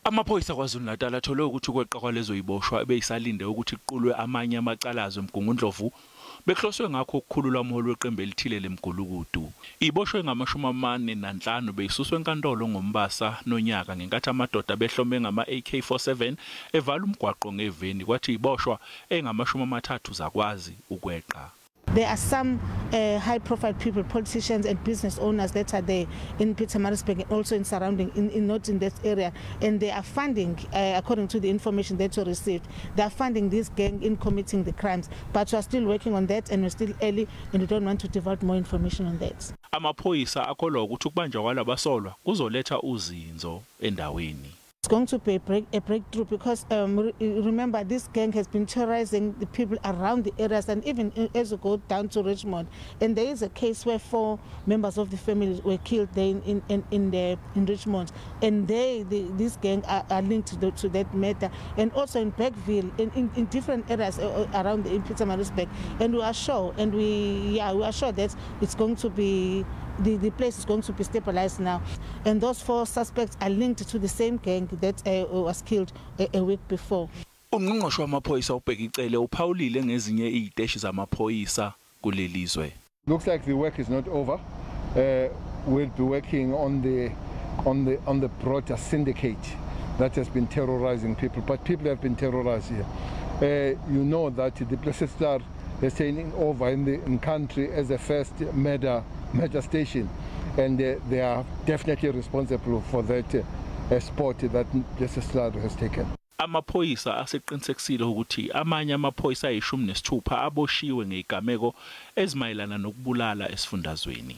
Amaphoyisa aKwaZulu Natal athole ukuthi ukweqa kwalezoyiboshwa ebeyisalinde ukuthi iqulwe amanye amacalazo Mgungundlovu behloswe ngakho ukukhulula umholi weqembu elithile lemigulukudu. Iboshwe ngama-45 beyisuswe enkantolo ngoMbasa nonyaka ngenkathi amadoda behlome ngama-AK-47 evala umgwaqo ngeveni kwathi iboshwa engama-30 zakwazi ukweqa. There are some high-profile people, politicians and business owners that are there in Pietermaritzburg and also in surrounding, not in this area, and they are funding, according to the information that we received, they are funding this gang in committing the crimes. But we are still working on that, and we're still early, and we don't want to divulge more information on that. Amaphoyisa akholwa ukuthi ukubanjwa kwalabasolwa kuzoletha uzinzo endaweni. It's going to be a breakthrough because remember, this gang has been terrorizing the people around the areas, and even as you go down to Richmond, and there is a case where 4 members of the family were killed there in Richmond, and this gang are linked to that matter, and also in Bergville, in different areas around the Pietermaritzburg, and we are sure, we are sure that it's going to be. The place is going to be stabilized now, and those 4 suspects are linked to the same gang that was killed a week before. Ungqongqoshe wamaphoyisa ubhekicele uphawulile ngezinye iziteshi zamaphoyisa kulelizwe. Looks like the work is not over. We'll be working on the broader syndicate that has been terrorizing people, but people have been terrorized here. You know that the Blessed Star is taking over in the country as the first murder station, and they are definitely responsible for that spot that Blessed Star has taken. Amaphoyisa aseqinisekisile ukuthi amanye amaphoyisa ayishumi nesithupha aboshiwe ngezigameko ezimayelana nokubulala esifundazweni.